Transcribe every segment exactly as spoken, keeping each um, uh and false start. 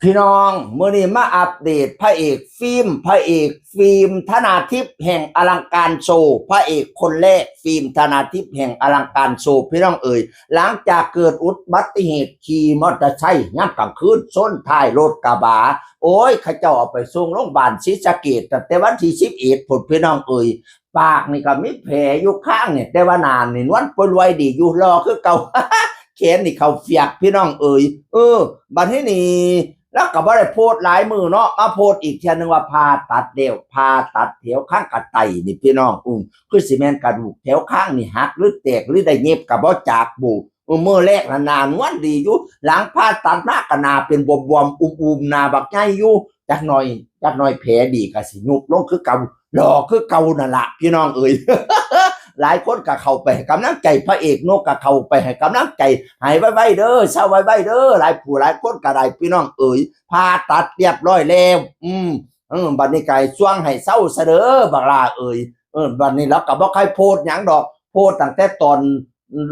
พี่น้อง มื้อนี้มาอัปเดตพระเอกฟิล์ม พระเอกฟิล์มธนาทิพย์แห่งอลังการโชว์ พระเอกคนแรก ฟิล์มธนาทิพย์แห่งอลังการโชว์ พี่น้องเอ๋ย หลังจากเกิดอุบัติเหตุขี่มอเตอร์ไซค์ยามกลางคืนชนท้ายรถกระบะ โอ้ย เขาเจ้าเอาไปส่งโรงพยาบาลศรีสะเกษตั้งแต่วันที่สิบเอ็ดพุ้น พี่น้องเอ๋ย ปากนี่ก็มีแผลอยู่ข้างนี่ แต่ว่าหน้านี่นวลปวยรวยดีอยู่ หล่อคือเก่า แขนนี่เข้าเฝือก พี่น้องเอ๋ย เออ บัดนี้นี่ แล้วก็บ่ได้โพสต์หลายมื้อเนาะ มาโพสต์อีกเทื่อนึงว่าผ่าตัดแล้ว ผ่าตัดแถวข้างกะไตนี่ พี่น้อง อืม คือสิแม่นกระดูกแถวข้างนี่หักหรือแตกหรือได้เย็บก็บ่จักบุ เออ มื้อแรกน่ะหน้านวลดีอยู่ หลังผ่าตัดมาก็หน้าเป็นบวมๆ อุ้มๆ หน้าบักใหญ่อยู่ จักหน่อย จักหน่อยแผลดีก็สิยุบลงคือเก่า หล่อคือเก่านั่นล่ะ พี่น้องเอ๋ย หลายคนก็เข้าไปให้กำลังใจพระเอกนก ก็เข้าไปให้กำลังใจ หายไวๆเด้อ เซาไวๆเด้อ หลายผู้หลายคนก็ได้ พี่น้องเอ๋ย ผ่าตัดเรียบร้อยแล้ว อืม เออ บัดนี้ก็ให้ส่วงให้เซาซะเด้อ บักหล้าเอ๋ย เออ บัดนี้เราก็บ่ค่อยโพสต์หยังดอก โพสต์ตั้งแต่ตอน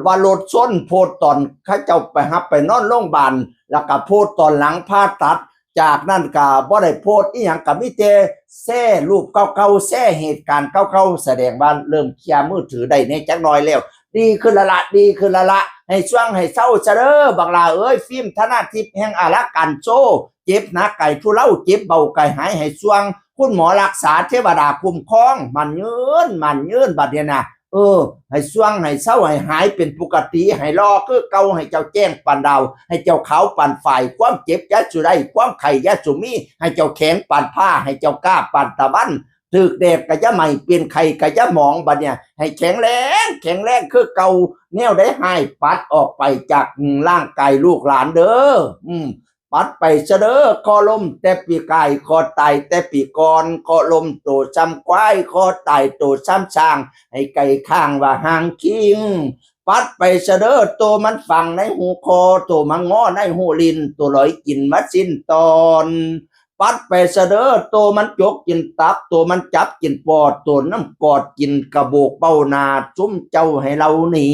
ว่ารถชน โพสต์ตอนเขาเจ้าไปรับไปนอนโรงพยาบาล แล้วก็โพสต์ตอนหลังผ่าตัด จากนั้นก็บ่ได้โพสต์อีหยัง ก็มีแต่แชร์รูปเก่าๆ แชร์เหตุการณ์เก่าๆ แสดงว่าเริ่มเคลียร์มือถือได้แหน่จักหน่อยแล้ว ดีขึ้นละละ ดีขึ้นละละ ให้ส่วงให้เซาซะเด้อ บักหล้าเอ๋ย ฟิล์มธนาทิพย์แห่งอลังการโชว์ เจ็บหนักก็ให้ทุเลา เจ็บเบาก็ให้หาย ให้ส่วงคุณหมอรักษา เทวดาคุ้มครอง หมั้นยืน หมั้นยืน บัดนี้นะ เออ ให้ส่วงให้เซา ให้หายเป็นปกติ ให้หล่อคือเก่า ให้เจ้าแจ้งปานดาว ให้เจ้าขาวปานฝ้าย ความเจ็บอย่าสู่ได้ ความไข้อย่าสู่มี ให้เจ้าแข็งปานผ้า ให้เจ้ากล้าปานตะวัน ถืกแดดก็อย่าไหม้ เป็นไข้ก็อย่าหมอง บัดเนี่ย ให้แข็งแรง แข็งแรงคือเก่า แนวใดฮ้ายปัดออกไปจากร่างกายลูกหลานเด้อ อืม ปัดไปซะเด้อ คอล้มแต่ปีกาย คอตายแต่ปีก่อน คอล้มโตซ้ำควาย คอตายโตซ้ำช้าง ให้ไก่ข้างว่าหางคิง ปัดไปซะเด้อ โตมันฝังในหูคอ โตมันงอในหูลิ้น โตลอยกินมาสิ้นตอน ปัดไปซะเด้อ โตมันจกกินตับ โตมันจับกินปอด โตน้ำกอดกินกระโบกเบ้าหน้า ซุมเจ้าให้เราหนี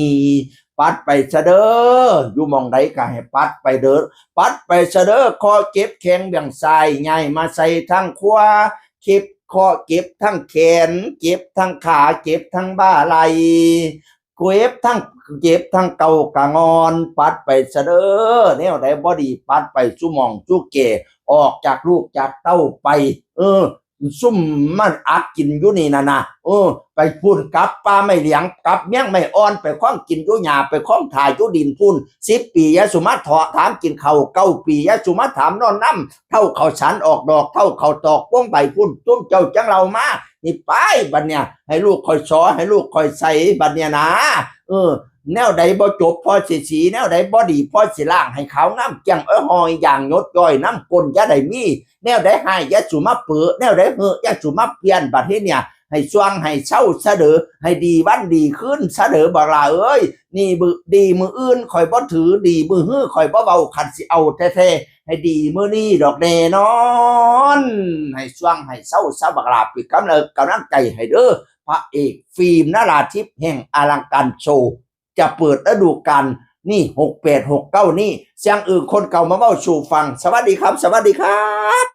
ปัดไปซะเด้อ อยู่หม่องใดก็ให้ปัดไปเด้อ ปัดไปซะเด้อ คอเจ็บแข้งเบี่ยงซ้าย ย้ายมาใส่ทางขวา เจ็บคอ เจ็บทั้งแขน เจ็บทั้งขา เจ็บทั้งบ่าไหล่ เจ็บทั้ง เจ็บทั้งเก่ากะงอน ปัดไปซะเด้อ แนวใดบ่ดี ปัดไปสู่หม่องสู่แก่ ออกจากลูกจากเต้าไป เออ ซุมมันอัดกินอยู่นี่นะนะ เออ ไปพุ้นกลับป่าไม้เหลียง กลับเมียงไม้อ่อน ไปค้องกินอยู่หญ้า ไปค้องถ่ายอยู่ดินพุ้น สิบปีอย่าสู่มาเถาะถามกินข้าว เก้าปีอย่าสู่มาถามนอนนำ เฒ่าข้าวสารออกดอก เฒ่าข้าวตอกปงใบพุ้น ซุมเจ้าจั่งเล่ามา นี่ไป บัดเนี่ย ให้ลูกข้อยสอ ให้ลูกข้อยใส่ บัดเนี่ยนะ เออ แนวใดบ่จบพอสิสี แนวใดบ่ดีพอสิล้าง ให้ขาวงามแจ่ง เอ้ย หอยอย่างหยดย้อย น้ำก้นอย่าได้มี แนวใดฮ้ายอย่าสู่มาเปื้อ แนวใดเหือะอย่าสู่มาเปลี่ยน บัดนี้เนี่ย ให้ส่วงให้เซาซะเด้อ ให้ดีวันดีคืนซะเด้อ บักหล้าเอ๋ย นี่มื้อดีมื้ออื่นข้อยบ่ถือ ดีมื้อฮือข้อยบ่เว้า คันสิเอาแท้ๆ ให้ดีมื้อนี้ดอกแน่นอน ให้ส่วงให้เซาซะ บักหล้า เป็นกำลัง กำลังใจให้เด้อ พระเอกฟิล์มนราทิพย์แห่งอลังการโชว์ จะเปิดฤดูกาลนี่ หกแปด หกเก้า นี่ เสียงอื่นคนเก่ามาเว้าสู่ฟัง สวัสดีครับ สวัสดีครับ